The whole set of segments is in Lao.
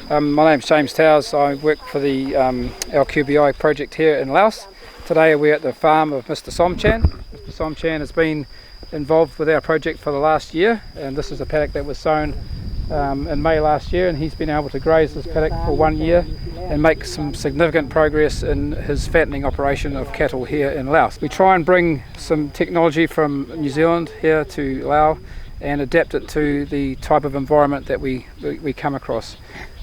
Um, my name's James Towers. I work for the um, L Q B I project here in Laos. Today we're at the farm of Mister Somchan. Mister Somchan has been involved with our project for the last year, and this is a paddock that was sown um, in May last year, and he's been able to graze this paddock for one year and make some significant progress in his fattening operation of cattle here in Laos. We try and bring some technology from New Zealand here to Laos and adapt it to the type of environment that we, we, we come across.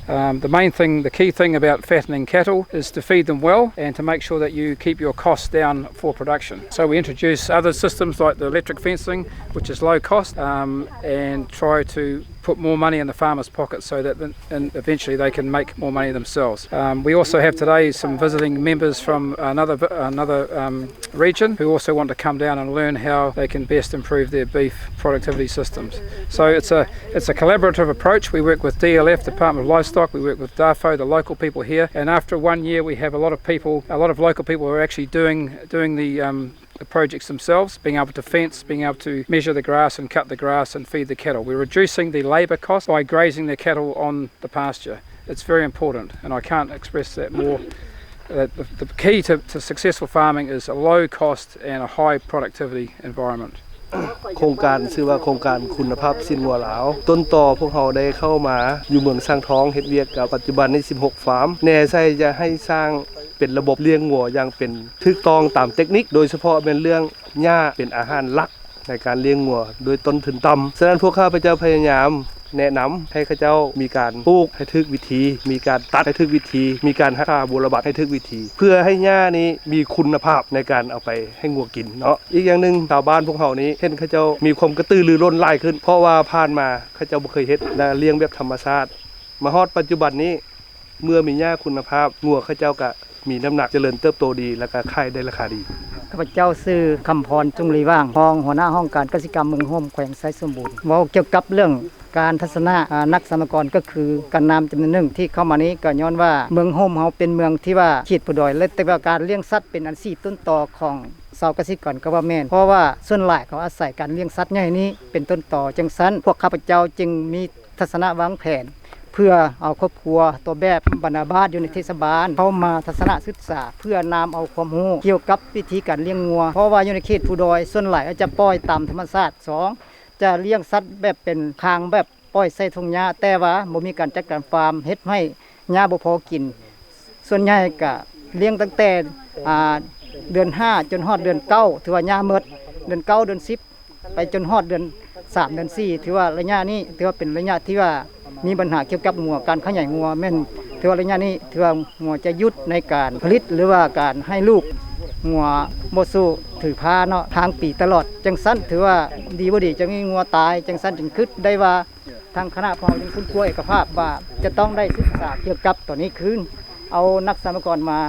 Um, the main thing, the key thing about fattening cattle is to feed them well and to make sure that you keep your costs down for production. So we introduce other systems like the electric fencing, which is low cost, um, and try to put more money in the farmer's pocket so that then, and eventually they can make more money themselves. Um, we also have today some visiting members from another, vi- another um, region who also want to come down and learn how they can best improve their beef productivity systems. So it's a, it's a collaborative approach. We work with D L F, Department of Livestock, we work with DAFO, the local people here, and after one year we have a lot of people, a lot of local people who are actually doing, doing the, um, the projects themselves, being able to fence, being able to measure the grass and cut the grass and feed the cattle. We're reducing the labour cost by grazing the cattle on the pasture. It's very important, and I can't express that more, that the, the key to, to successful farming is a low cost and a high productivity environment. ໂຄງການຊື່ວ່າໂຄງການຄຸນນະພາບຊີ້ນງົວລາວ. ຕົ້ນຕໍພວກເຮົາໄດ້ເຂົ້າມາຢູ່ເມືອງຊາງທອງ ເຮັດວຽກກັບປັດຈຸບັນນີ້ສິບຫົກຟາມ ແນໃສ່ຈະໃຫ້ສ້າງເປັນລະບົບລ້ຽງງົວຢ່າງເປັນຖືກຕ້ອງຕາມເຕັກນິກ ໂດຍສະເພາະແມ່ນເລື່ອງຫຍ້າເປັນອາຫານຫຼັກໃນການລ້ຽງງົວດ້ວຍຕົ້ນທຶນຕ່ຳ. ສະນັ້ນພວກຂ້າພະເຈົ້າພະຍາຍາມ ແນະນຳໃຫ້ເຂົາເຈົ້າມີການປູກໃຫ້ຖືກວິທີ, ມີການຕັດໃຫ້ຖືກວິທີ, ມີການຮັກສາບົວລະບັດໃຫ້ຖືກວິທີ ເພື່ອໃຫ້ຫຍ້ານີ້ມີຄຸນນະພາບໃນການເອົາໄປໃຫ້ງົວກິນເນາະ. ອີກຢ່າງໜຶ່ງ ຊາວບ້ານພວກເຮົານີ້ເຫັນເຂົາເຈົ້າມີຄວາມກະຕືລືລົ້ນຫຼາຍຂຶ້ນ ເພາະວ່າຜ່ານມາເຂົາເຈົ້າບໍ່ເຄີຍເຮັດ ແລະ ລ້ຽງແບບທຳມະຊາດ. ມາຮອດປັດຈຸບັນນີ້ ເມື່ອມີຫຍ້າຄຸນນະພາບ, ງົວເຂົາເຈົ້າກະມີນ້ຳໜັກ, ຈະເລີນເຕີບໂຕດີ ແລະ ກະຂາຍໄດ້ລາຄາດີ. ຂ້າພະເຈົ້າຊື່ ຄຳພອນ ຈຸງລີຫວ່າງ, ຮອງຫົວໜ້າຫ້ອງການກະສິກຳເມືອງໂຮມ ແຂວງໄຊສົມບູນ. ເວົ້າກ່ຽວກັບເລື່ອງການທັດສະນະ ອາ ນັກສຳມະກອນ ກໍຄືການນຳຈຳນວນໜຶ່ງທີ່ເຂົ້າມານີ້ ກໍຍ້ອນວ່າເມືອງໂຮມເຮົາເປັນເມືອງທີ່ວ່າເຂດພູດອຍ ແລະ ແຕ່ວ່າການລ້ຽງສັດເປັນອັນຊີ້ຕົ້ນຕໍຂອງຊາວກະສິກອນກໍວ່າແມ່ນ, ເພາະວ່າສ່ວນຫຼາຍເຂົາອາໄສການລ້ຽງສັດໃຫຍ່ນີ້ເປັນຕົ້ນຕໍ. ຈັ່ງຊັ້ນ ພວກຂ້າພະເຈົ້າຈຶ່ງມີທັດສະນະວາງແຜນ ເພື່ອເອົາຄອບຄົວຕົວແບບບັນດາບ້ານຢູ່ໃນເທດສະບານເຂົ້າມາທັດສະນະສຶກສາ ເພື່ອນຳເອົາຄວາມຮູ້ກ່ຽວກັບວິທີການລ້ຽງງົວ, ເພາະວ່າຢູ່ໃນເຂດພູດອຍ ສ່ວນຫຼາຍເຂົາຈະປ່ອຍຕາມທຳມະຊາດ. ສອງ ຈະລ້ຽງສັດແບບເປັນຄາງ ແບບປ່ອຍໃສ່ທົ່ງຫຍ້າ ແຕ່ວ່າບໍ່ມີການຈັດການຟາມ ເຮັດໃຫ້ຫຍ້າບໍ່ພໍກິນ. ສ່ວນໃຫຍ່ກະລ້ຽງຕັ້ງແຕ່ ອາ ເດືອນຫ້າຈົນຮອດເດືອນເກົ້າ ຖືວ່າຫຍ້າໝົດ, ເດືອນເກົ້າ ເດືອນສິບ ໄປຈົນຮອດເດືອນສາມ ເດືອນສີ່ ຖືວ່າໄລຍະນີ້ ຖືວ່າເປັນໄລຍະທີ່ວ່າມີບັນຫາກ່ຽວກັບງົວ, ການຂະຫຍາຍງົວແມ່ນ ຖືວ່າໄລຍະນີ້ ຖືວ່າງົວຈະຢຸດໃນການຜະລິດ ຫຼືວ່າການໃຫ້ລູກ, ງົວບໍ່ສູ້ຖືພາເນາະ ທາງປີຕະຫຼອດ. ຈັ່ງຊັ້ນ ຖືວ່າດີບໍ່ດີ ຈັ່ງມີງົວຕາຍ. ຈັ່ງຊັ້ນຈຶ່ງຄິດໄດ້ວ່າ ທາງຄະນະພວກເຮົາຈຶ່ງຄົ້ນຄວ້າເອກະພາບວ່າຈະຕ້ອງໄດ້ສຶກສາກ່ຽວກັບໂຕນີ້ຄືນ, ເອົານັກສຳມະກອນມາ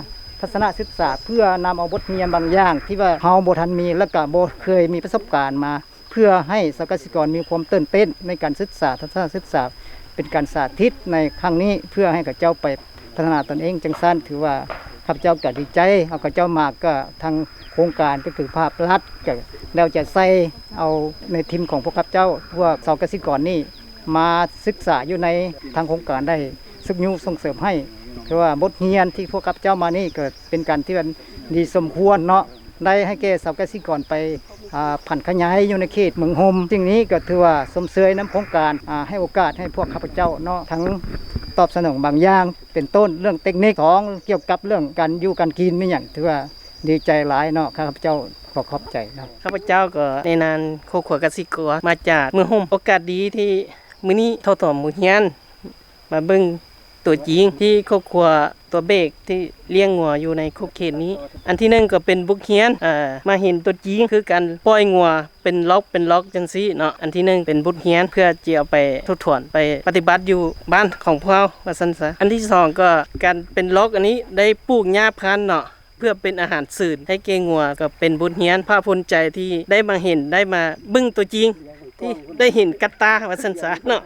ທັດສະນະສຶກສາ ເພື່ອນຳເອົາບົດຮຽນບາງຢ່າງທີ່ວ່າເຮົາບໍ່ທັນມີ ແລະ ກະບໍ່ເຄີຍມີປະສົບການມາ ເພື່ອໃຫ້ຊາວກະສິກອນມີຄວາມຕື່ນເຕັ້ນໃນການສຶກສາ, ທັດສະນະສຶກສາເປັນການສາທິດໃນຄັ້ງນີ້ ເພື່ອໃຫ້ເຂົາເຈົ້າໄປພັດທະນາຕົນເອງ. ຈັ່ງຊັ້ນ ຖືວ່າຂ້າພະເຈົ້າກະດີໃຈ, ເອົາເຂົາເຈົ້າມາ ກະທາງໂຄງການ ກໍຄືພາກລັດ ກະແລ້ວຈະໃສ່ເອົາໃນທີມຂອງພວກຂ້າພະເຈົ້າ ພວກຊາວກະສິກອນນີ້ ມາສຶກສາຢູ່ໃນທາງໂຄງການໄດ້ຊຸກຍູ້ສົ່ງເສີມໃຫ້. ຄືວ່າບົດຮຽນທີ່ພວກຂ້າພະເຈົ້າມານີ້ ກໍເປັນການທີ່ວ່າດີສົມຄວນເນາະ, ໄດ້ໃຫ້ແກ່ຊາວກະສິກອນໄປ ອາ ຜັນຂະຫຍາຍຢູ່ໃນເຂດເມືອງໂຮມ. ສິ່ງນີ້ກໍຖືວ່າຊົມເຊີຍນຳໂຄງການ ອາ ໃຫ້ໂອກາດໃຫ້ພວກຂ້າພະເຈົ້າເນາະ ທັງຕອບສະໜອງບາງຢ່າງ ເປັນຕົ້ນເລື່ອງເຕັກນິກ, ສອງ ກ່ຽວກັບເລື່ອງການຢູ່ການກິນ ມີຫຍັງ ຖືວ່າດີໃຈຫຼາຍເນາະ. ຂ້າພະເຈົ້າຂໍຂອບໃຈເນາະ. ຂ້າພະເຈົ້າກໍໃນນາມຄອບຄົວກະສິກອນ ມາຈາກເມືອງໂຮມ. ໂອກາດດີທີ່ມື້ນີ້ເຂົ້າຮ່ວມບົດຮຽນ ມາເບິ່ງຕົວຈິງທີ່ຄອບຄົວຕົວເບກທີ່ລ້ຽງງົວຢູ່ໃນຂົງເຂດນີ້. ອັນທີໜຶ່ງກໍເປັນບົດຮຽນ ເອີ ມາເຫັນຕົວຈິງ ຄືການປ່ອຍງົວເປັນລັອກເປັນລັອກຈັ່ງຊີ້ເນາະ. ອັນທີໜຶ່ງເປັນບົດຮຽນ ເພື່ອຈະເອົາໄປທົບທວນ ໄປປະຕິບັດຢູ່ບ້ານຂອງພວກເຮົາວ່າຊັ້ນຊະ. ອັນທີສອງກໍການເປັນລັອກອັນນີ້ໄດ້ປູກຫຍ້າພັນເນາະ ເພື່ອເປັນອາຫານເສີມໃຫ້ແກ່ງົວ ກໍເປັນບົດຮຽນພາກພູມໃຈທີ່ໄດ້ມາເຫັນ ໄດ້ມາເບິ່ງຕົວຈິງ ທີ່ໄດ້ເຫັນກັບຕາວ່າຊັ້ນຊະເນາະ.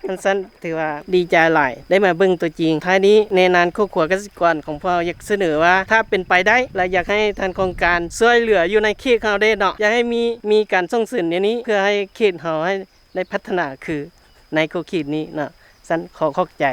ອັນຊັ້ນຖືວ່າດີໃຈຫຼາຍ ໄດ້ມາເບິ່ງຕົວຈິງ. ທ້າຍນີ້ ໃນນາມຄອບຄົວກະສິກອນຂອງພວກເຮົາ ຢາກສະເໜີວ່າ ຖ້າເປັນໄປໄດ້ ແລະ ຢາກໃຫ້ທາງໂຄງການຊ່ວຍເຫຼືອຢູ່ໃນເຂດເຮົາເດ້ເນາະ, ຢາກໃຫ້ມີ ມີການສົ່ງເສີມແນວນີ້ ເພື່ອໃຫ້ເຂດເຮົາໃຫ້ໄດ້ພັດທະນາຄືໃນຂົງເຂດນີ້ເນາະ. ຊັ້ນຂໍຂອບໃຈ.